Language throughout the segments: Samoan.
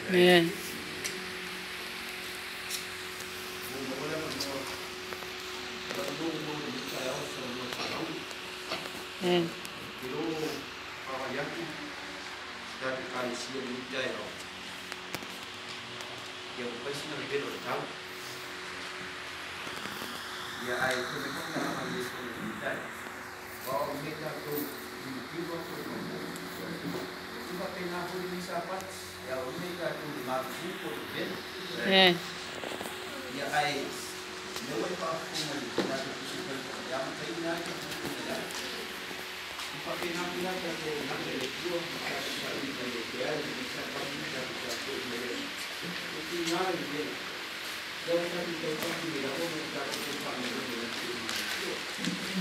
Amen. Amen. Amen.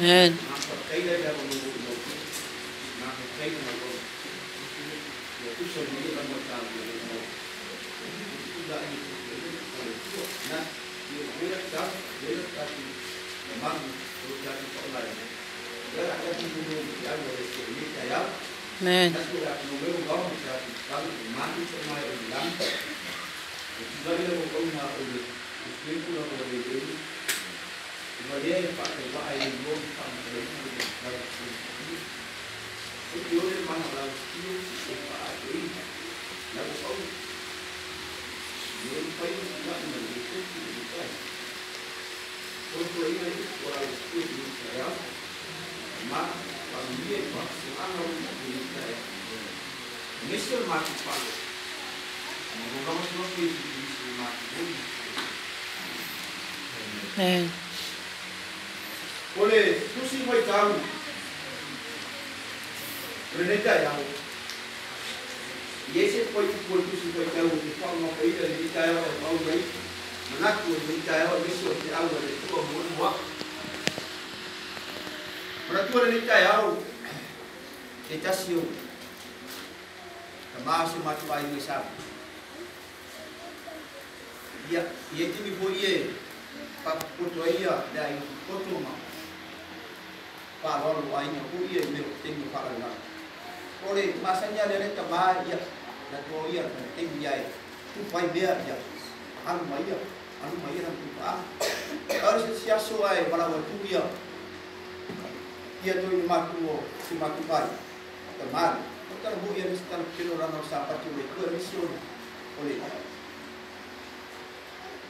Amen. Amen. Amen. Ole tusi mai tau. Reneta yau. Yese poi poi tusi mai tau te pa mo pei le ni tai o au mai. Manaku ni tai o miso te au le tu mo mo. Manaku le ni tai au. Te tasio. Ta ma se matu ai me sa. Ia ia ti mi poi e pa poto ia le ai poto ma. Pa lolo ai na ku ia me te mi pa la. Ore masanya le le tama ia na to ia te mi ai tu pai bea ia alu mai na tu pa. Ore se sia so ai para o tu ia. Ia to i matu o si matu pai. Tama. O ta mo ia ni sta kilo ra no sa pa tu le tu mission ore.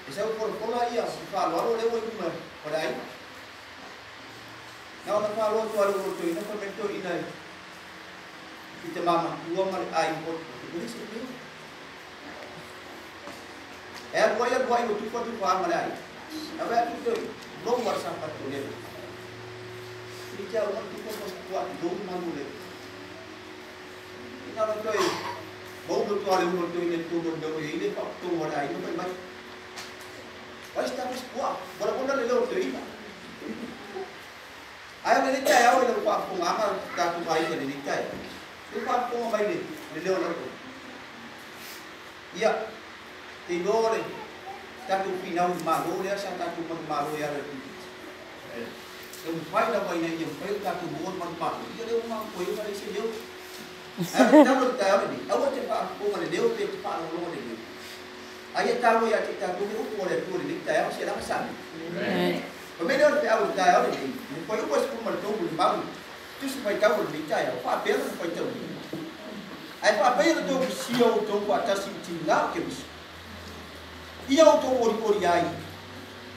Esa por pola ia fa lo le o ni por aí. Na ona fa lo tu alu to ina fa mento ina i te mama ua ma ai o te se ni. E rua ia rua i tu fa tu fa ma le ai. A va tu to lo war sa pa tu le. Ni ja o tu fa ko tu do ma le. Ina lo toi bo do tu alu lo to ina tu do do i le fa tu wa ai no mai. Vai estar mais boa, bora bora le leo te ina. Ai le tai au le pa ko ngama ta tu vai le ni tai. Le pa ko mai le le leo le. Ia te lo le ta tu final ma lo le sa ta tu ma lo ya le. E um pai da vai nei um pai ta tu mo ma ma. Ia le uma ko ia le se leo. Ai ta lo tai au ni. Au te pa ko le leo te pa lo lo le. Ai ta lo ya te ta tu o ko le tu le tai au se la sa. O melhor é o tai au ni. Foi o posto como tu o mau. Tu se vai tau le tai au pa pelo foi tau. Ai pa pelo tu si o tu ko ta si ti na ke bis. Ia o tu ori ori ai.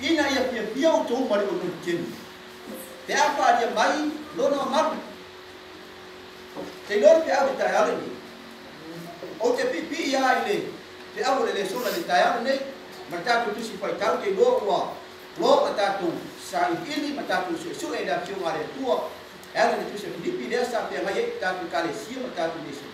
Ina ia pia pia o tu mari o tu ken. Te a pa dia mai lo no mar. Te lo te au tai au ni. O te pi pi ia ai le. Te au le le sola le tai au nei. Ma ta tu si foi tau te lo wa. Lo ta tu sa ili ma ta tu su e da fio mare tua. Ela le tu se Filipi le sa pe mai ta tu kale si ma ta tu le si.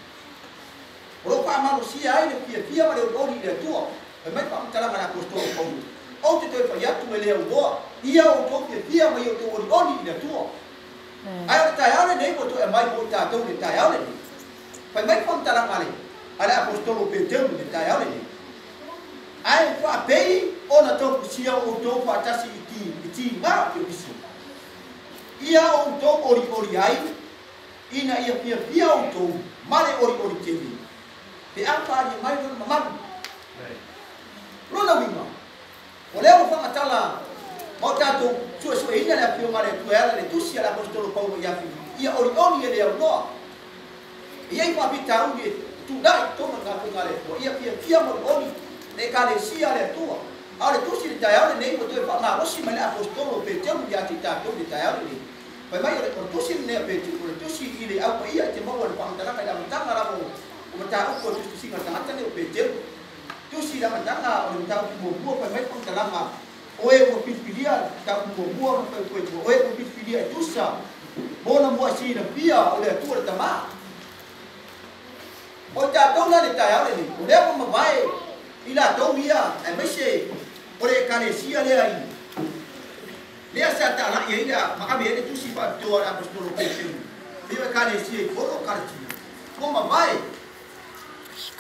O pa ma lo si ai le pia pia ma le ori le tua. E mai pa tala ma apostolo Paulo. Ou te toe fai atu e le auloa. Ia outou fiafia ma ia outou olioli i le Atua. Ae o le taeao lenei ua toe aumai mo i tatou i le taeao lenei. Fai mai le faamatalaga a le Aposetolo Peteru i le taeao lenei. Ae faapei ona taufusia outou faatasi i tiga o Keriso. Ia outou olioli ai, ina ia fiafia outou ma le olioli tele, pe a faaalia mai lona mamalu. Lona uiga, o lea ua faamatala ma o tatou suesueina le afioga a le Atua e ala i le tusi a le Aposetolo Paulo ia Filipi, ia olioli e le auloa. E i ai faafitauli e tulai i totonu o le galuega a le Atua, ia fiafia ma olioli le Ekalesia a le Atua. A o le tusi i le taeao lenei ua toe faamalosi mai le Aposetolo Peteru ia te i tatou i le taeao lenei. Fai mai o le tusi lenei a Peteru, o le tusi i le au paia i te maua i le faamatalaga i le amataga lava o mataupu o le tusitusiga a le tagata nei o Peteru. Tusi i le amataga o le mataupu muamua, fai mai le faamatalaga, o e ua filifilia le mataupu muamua ma fai o e ua filifilia e tusa mo na mua'i silafia o le Atua le Tamā. O i tatou la le taeao lenei, o lea ua mavae i latou ia, aemaise o le Ekalesia lea i lea sa talai ai le ma ave ai le tusi faapitoa a le Aposetolo Peteru i o Ekalesia i Koro o Kalatia. Ua mavae,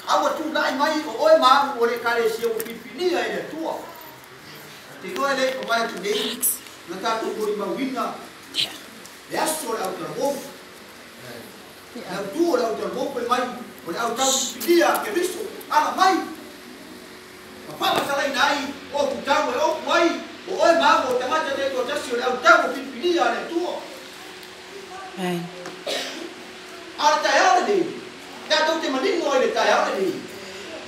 a ua tulai mai o oe ma au o le Ekalesia ua filifilia e le Atua. Te iloa e le i mavae atu nei na tatou molimauina le aso o le autalavou. Le autu o le autalavou fai mai o le autau filifilia a Keriso ala mai. Ma faamatalaina ai o tutau e opu ai o oe ma au o tagata taitoatasi o le autau o filifilia a le Atua. A o le taeao lenei, tatou te manino ai le taeao lenei,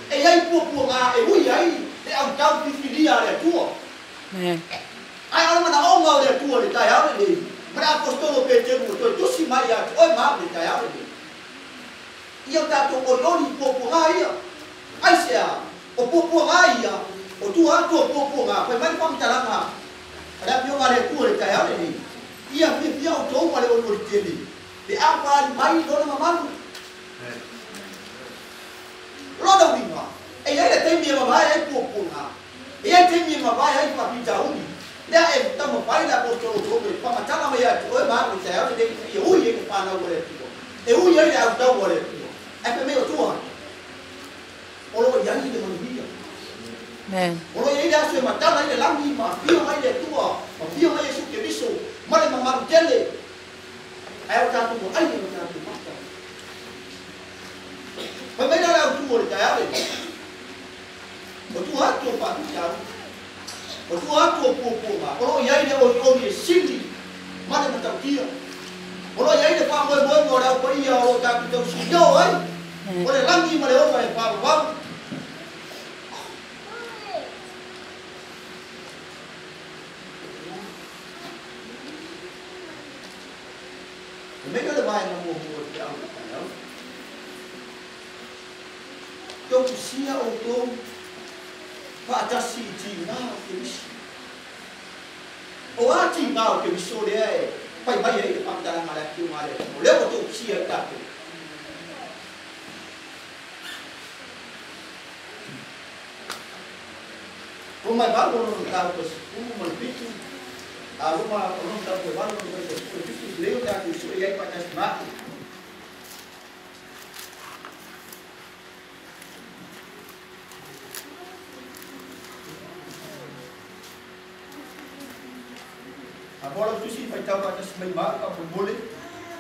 e i ai puapuaga e ui ai le autau filifilia a le Atua. Ae o le manaoga o le Atua i le taeao lenei, ma le Aposetolo Peteru ua toe tusi mai ia te oe ma au i le taeao lenei. Ia o tatou olioli i puapuaga ia. Aisea, o puapuaga ia, o tua atu o puapuaga, fai mai le faamatalaga a le afioga a le Atua i le taeao lenei. Ia fiafia outou ma le olioli tele, pe a faali mai lona mamalu. Lona uiga, e i ai le taimi e mavae ai puapuaga, e i ai taimi e mavae ai faafitauli. Lea e taumafai le Aposetolo Paulo e faamatala mai ia te oe ma au i le taeao lenei, ina ia ui ai le fanau a le Atua, e ui ai le autau a le Atua. Ae fai mai o tua atu, o lo o i ai le manuia. O lo o i ai le aso e matala ai le lagi ma afio mai le Atua, ma afio mai Iesu Keriso ma le mamalu tele. Ae o tatou vaai e o tatou mata. Fai mai la le autu o le taeao lenei, o tua atu o faafitauli, o tua atu o puapuaga, o lo o i ai le olioli e sili ma le matautia. O lo o i ai le faamoemoega o le au paia o lo o tatou tausilio ai, o le lagi ma le ola e faavavau. E mea le vaega muamua o le feau i le taeao. Tautusia outou faatasi i tiga o Keriso. O a tiga o Keriso lea e fai mai ai le faamatalaga a le afioga a le Atua, o lea ua tautusia i tatou. Roma e valu ono mataupu e 17, a Roma ono mataupu e valu ono mataupu e 17, lea o tatou sue ai faatasi ma au. A bola tusi faitau faatasi mai ma au faamolemole.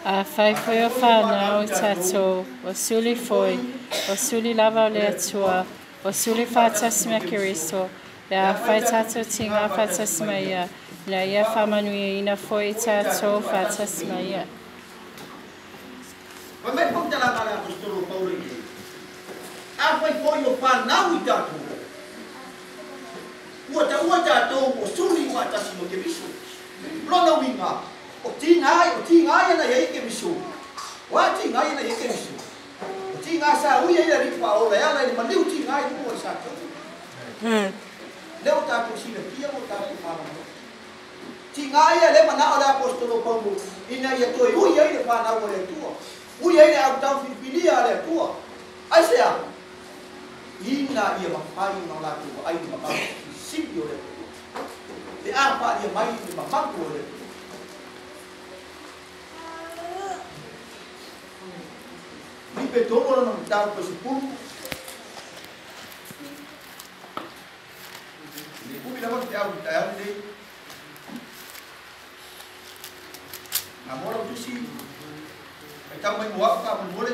Afai foi o fanau i tatou, o suli foi, o suli lava o le Atua, o suli faatasi ma Keriso, le a fai tatou tiga faatasi ma ia, ina ia faamanuiaina foi i tatou faatasi ma ia. Fai mai le faamatalaga a le Aposetolo Paulo i nei, Afai foi o fanau i tatou, ua taua tatou o suli faatasi ma Keriso. Lona uiga, o tiga ia na i ai Keriso. O a tiga ia na i ai Keriso? O tiga sa ui ai le alii faaola e ala i le maliu tiga i luga o le satou. Lea ua tatou silafia ma o tatou malamalama. Tiga ia le manao le Aposetolo Paulo ina ia toe ui ai le fanau a le Atua, ui ai le autau filifilia a le Atua. Aisea? Ina ia mafai ona o latou vaai i le mamalu sili o le Atua. faalia mai i le mamalu o le Atua. Filipe 3 lona mataupu e 10. Le umi lava le feau i le taeao lenei. A mo lau tusi, faitau mai mo au faamolemole.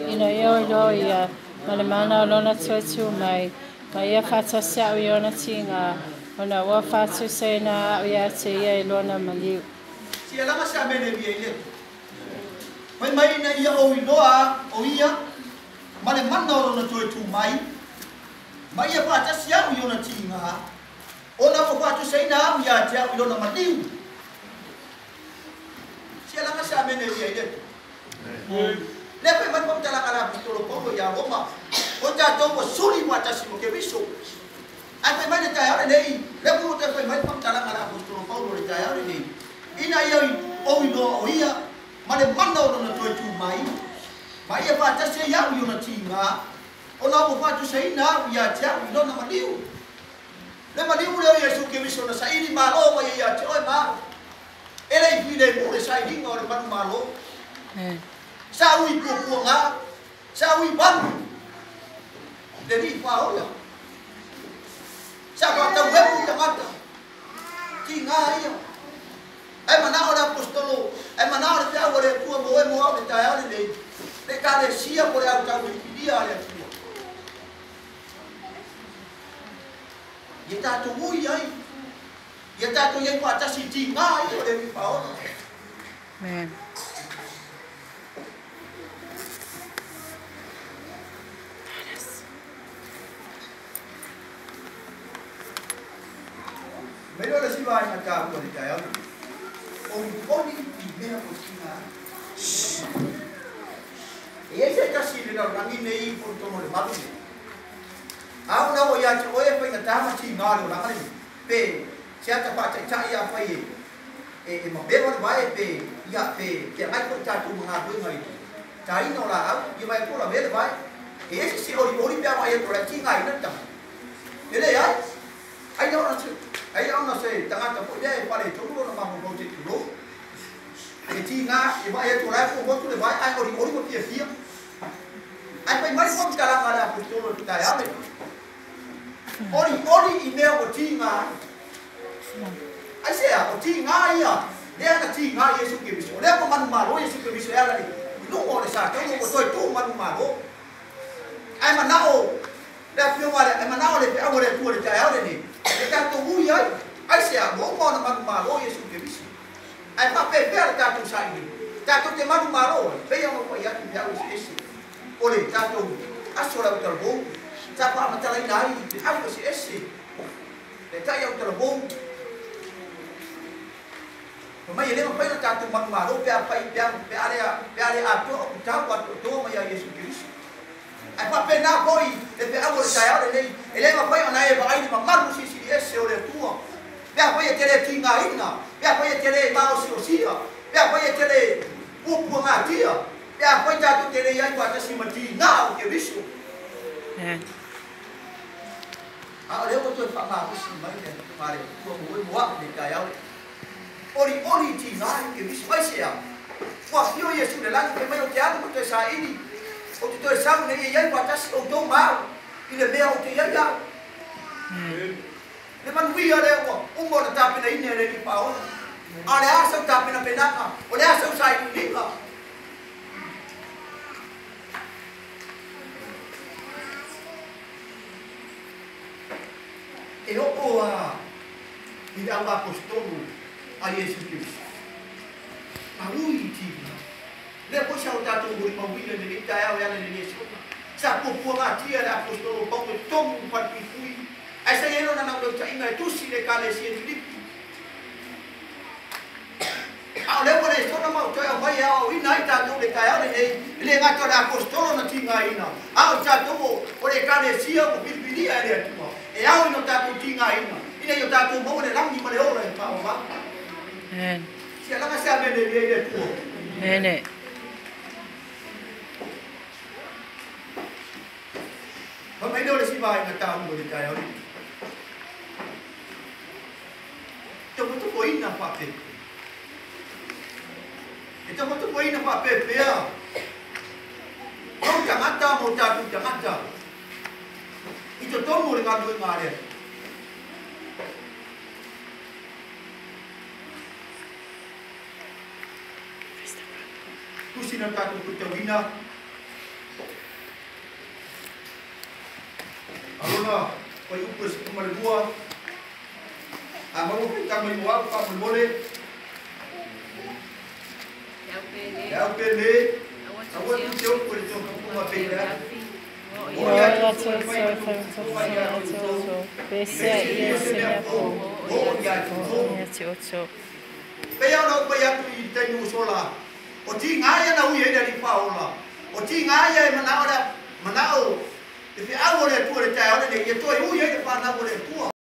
Ina ia o iloa ia, ma le mana o lona toe tū mai, ma ia faatasi a'u i ona tiga, ona ua faatusaina a'u ia te ia i lona maliu. Sialaga se amene via i le Fai mai ina ia ou iloa o ia, ma le mana o lona toe tū mai, ma ia faatasi a'u i ona tiga, ona ua faatusaina a'u ia te a'u i lona maliu. Sialaga se amene via i le Lea fai mai le faamatalaga a le Aposetolo Paulo ia Roma, o tatou ua suli faatasi ma Keriso. Ae fai mai le taeao lenei, lea foi ua toe fai mai le faamatalaga a le Aposetolo Paulo i le taeao lenei, ina ia ou iloa o ia, ma le mana o lona toe tū mai, ma ia faatasi ai au i ona tiga, ona ua faatusaina au ia te au i lona maliu. Le maliu lea o Iesu Keriso na saili malo mai ai ia te oe ma au. E le i filemu le sailiga o le manumalo. Sa ui puapuaga, sa ui valu le alii faaola. Sa faatauepu i tagata, tiga ia. Ae manao le Aposetolo, ae manao le feau a le Atua mo oe mo au i le taeao lenei, le Ekalesia po le au tau filifilia a le Atua. Ia tatou ui ai, ia tatou i ai faatasi i tiga ia o le alii faaola. Amen. Mai loa le isi vaega taua i le taeao lenei, olioli i mea o tiga ai. E i ai se tasi i le lalolagi nei i totonu o le malu nei, a o na ua ia te oe e faigata ma tiga le olaga lenei, pe se ata faataitai a fai e maveva le vae pe ia pe feagai foi tatou ma galuega i le taina o laau, ia vae atu o lavea le vae. E i ai se isi e olioli pe a vaai atu o la e tigaina le tagata. E leai. Ai ona se, ai ona se tagata foi lea e faaletonu lona mafaufau se i tulou. E tiga e vaai atu o la e fuamotu le vae ae olioli ma fiafia. Ae fai mai le faamatalaga a le Aposetolo i le taeao lenei, Olioli i mea ua tiga ai. Aisea? O tiga ia, lea na tiga ai Iesu Keriso. O lea ua manumalo Iesu Keriso e ala i luga o le sataua ua toe tu manumalo. Ae manao le Afioga a le, ae manao le feau a le Atua i le taeao lenei, e tatou ui ai. Aisea? Ua uma ona manumalo Iesu Keriso. Ae faapefea le tatou sailiga? Tatou te manumalo ai, pei ona ou fai atu i feau eseese o le tatou aso o le autalavou, sa faamatalaina ai i feau eseese le tai autalavou. Fai mai e le mafai ona tatou manumalo pe a fai, pe a, pe a le, pe a le atoa o kutau atoatoa mai ia Iesu Keriso. Ae faapena foi le feau o le taeao lenei, e le mafai ona e vaai i le mamalu silisili ese o le Atua, pe afai e te le tigaina, pe afai e te le maosiosia, pe afai e te le puapuagatia, pe afai tatou te le i ai faatasi ma tiga o Keriso. A o lea ua toe faamalosi mai le Afioga a le Atua mo oe mo a'u i le taeao lenei. Olioli i tiga i Keriso. Aisea? Ua afio Iesu i le lagi, fai mai, Ou te alu ma toe saili, ou te toe sau ina ia i ai faatasi outou ma au i le mea ou te i ai au. Le manuia lea ua uma ona tapenaina e le Alii Faaola. A o le a sau tapenapenaga? O le a sau sailiiliga? E oo a i le au aposetolo a Iesu Keriso. A ui i tiga. Lea foi sa o tatou molimauina i lenei taeao e ala i lenei asoga. Sa puapuagatia e le aposetolo o Paulo i totonu o falepuipui, ae sa i ai lona naulautaiga e tusi i le Ekalesia i Filipi. A o lea ua le sona ma ua toe aumai e aoaoina ai tatou i le taeao lenei, e le gata o le Aposetolo na tigaina, a o tatou o le Ekalesia ua filifilia e le Atua, e ao ina o tatou tigaina, ina ia o tatou maua le lagi ma le ola e faavavau. Amen. Sialaga se amene e i le Atua. Amene. Fai mai lea o le isi vaega taua i le taeao lenei. tapotapoina faapepe. E tapotapoina faapepea. Ou tagata mo tatou tagata. I totonu o le galuega a le Atua. Tusi na tatou faitauina. Alona fuaiupu e 12. A maua faitaga mai o au faamolemole. Le au pele. Aua tu te upu i le tofufuga pei le afi. O ia te outou e fai ma tofufuga ia te outou. Pesia ia se mea fou. O ia te outou. Pei ona ou fai atu i le taimi ua sola, o tiga ia na ui ai le Alii Faaola, o tiga ia e manao le manao le feau o le Atua i le taeao lenei, ia toe ui ai le fanau o le Atua.